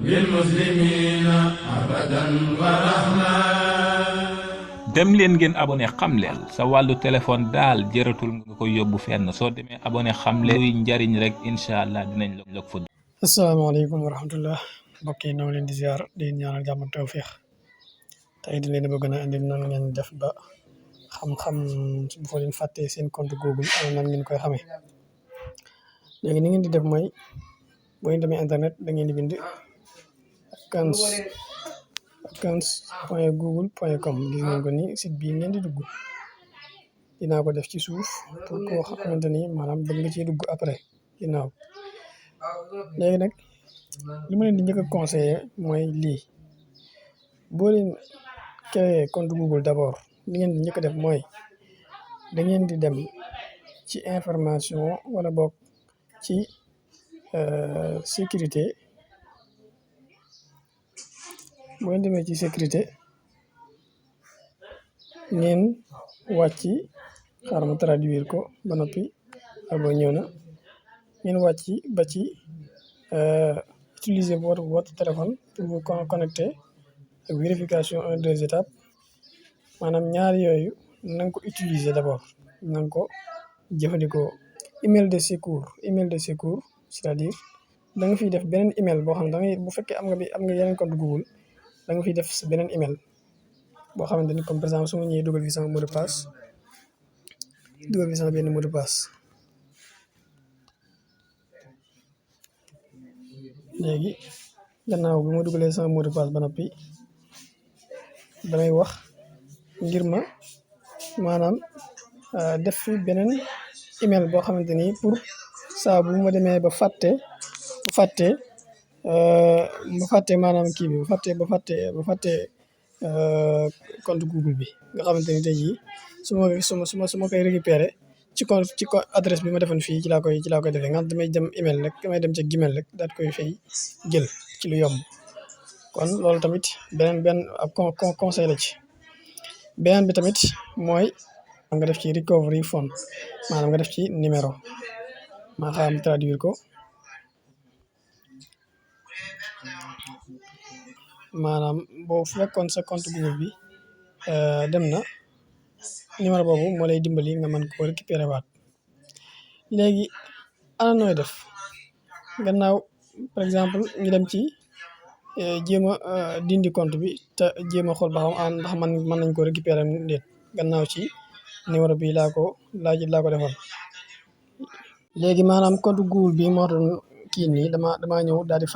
للمسلمين أبدا ورحمة. dem leen ngeen abonné xamleel sa wàllu téléphone daal jëratul nga ko yóbbu fenn soo demee abonné xamleel luy njariñ rek incha allah dinañ la ko fa. asalaamaaleykum wa rahmatullah mbokk yi ñoo leen di ziar di ñaanal jàmm ak tawfiix tey di leen bëgg na indi nan ngeen def ba xam-xam bu fa leen fàttee seen compte Google ak nan ngeen koy xamee. léegi ni ngeen di def mooy boo leen demee internet da ngeen di bind accounts.google.com gis ngeen ko ni site bii ngeen di dugg dinaa ko def ci suuf pour koo xamante ni maanaam bëgg nga ciy dugg après ginnaaw. léegi nag li ma leen di njëkk a conseillé mooy lii boo leen créé compte Google d'abord li ngeen di njëkk a def mooy da ngeen di dem ci information wala boog ci sécurité. boo leen demee ci sécurité ngeen wàcc xaaral ma traduire ko ba noppi abo ñëw na ngeen wàcc ba ci utiliser votre téléphone pour vous connecter ak vérification 1-2 étapes maanaam ñaar yooyu na nga ko utiliser d'abord na nga ko jëfandikoo. email de secours c'est-à-dire da nga fiy def beneen email boo xam ne da ngay bu fekkee am nga yeneen compte Google da nga fiy def beneen email boo xamante ni comme par exemple su ma ñëwee dugal fi sama mot de passe dugal fi sama benn mot de passe. léegi gannaaw bi ma dugalee sama mot de passe ba noppi damay wax ngir maanaam def fi beneen email boo xamante ni pour saa bu ma demee ba fàtte maanaam kii bi ba fàtte compte Google bi nga xamante ni tey jii su ma koy récupérer ci adresse bi ma defoon fii ci laa koy defee nga xam damay dem email rek damay dem ca Gmail rek daal koy fay jël ci lu yomb. kon loolu tamit benn ab conseil la ci. beneen bi tamit mooy nga def ci recovery phone maanaam nga def ci numéro maa xam traduire ko maanaam boo fekkoon sa compte Google bi dem na numéro boobu moo lay dimbali nga mën koo récupérer waat. léegi ana nooy def gannaaw par exemple ñu dem ci jéem a dindi compte bi te jéem a xool ba xam ndax mën nañ ko récupérer ndéet gannaaw ci numéro bi laa ko defoon. léegi maanaam compte Google bi moo doon kii nii damaa ñëw daal di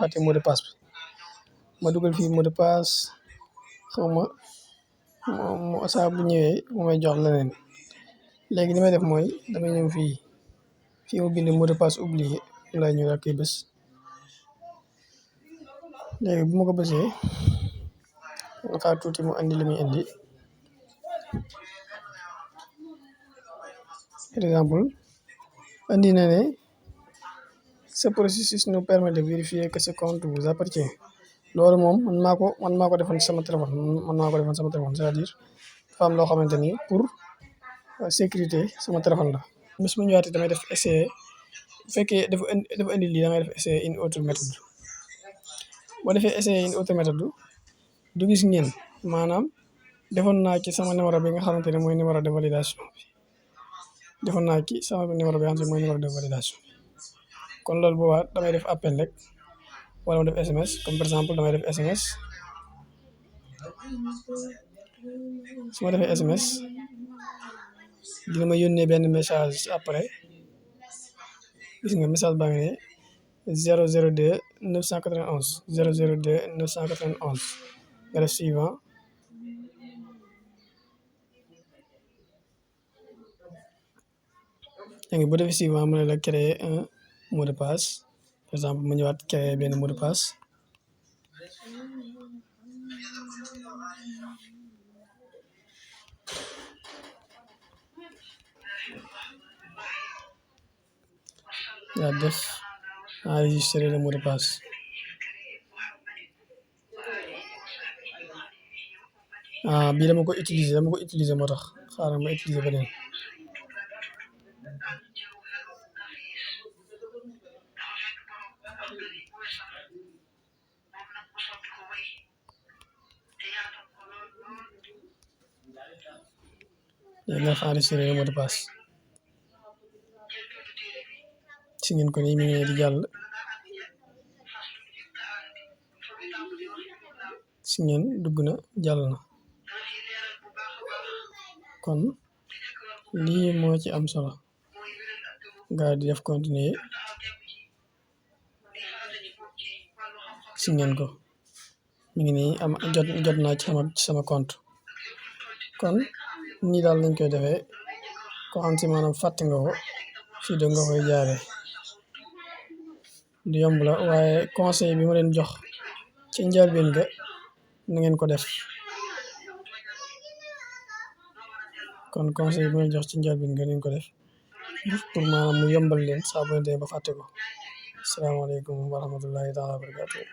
fàtte mot de passe bi ma dugal fii mot de passe xaw ma saa bu ñëwee mu may jox leneen. léegi li may def mooy damay ñëw fii mu bind mot de passe oublié mu lay ñëw ak koy bés. léegi bu ma ko bësee nga xaar tuuti mu andi li muy indi. par exemple andi na ne ce processus nous permet de vérifier que ce compte vous appartient. loolu moom man maa ko defoon sama téléphone c'est-à-dire dafa am loo xamante ni pour sécurité sama téléphone la. su ma ñëwaatee damay def essayer bu fekkee dafa indi lii damay def essayer une autre méthode. boo defee essayer une autre méthode du gis ngeen maanaam defoon naa ci sama numéro bi nga xamante ne mooy numéro de validation bi kon loolu boobaa damay def appel rek wala ma def SMS comme par exemple damay def SMS su ma defee SMS dina ma yónnee benn message après gis nga message baa ngi ne 002 991 002 991 nga def suivant. léegi bu defee suivant mu ne la créer un mot de passe par exemple ma ñëwaat créer benn mot de passe. yaa def enregistrer le mot de passe. bii dama ko utiliser moo tax xaaral ma utiliser beneen. léegi nga fa enregistré mot de passe si ngeen ko nii mi ngi ne di jàll si ngeen dugg na jàll na kon lii moo ci am solo gaaw di def continuer si ngeen ko mi ngi nii am jot naa ci sama compte kon nii daal lañ koy defee ko xam si maanaam fàtte nga ko fii da nga koy jaaree lu yomb la waaye conseil bi ma leen jox ci njëlbéen ga na ngeen ko def kon conseil bi ma leen jox ci njëlbéen ga nañ ko def pour maanaam mu yombal leen saa bu leen demee ba fàtte ko asalaamaaleykum wa rahmatullahi taala wa barakatuh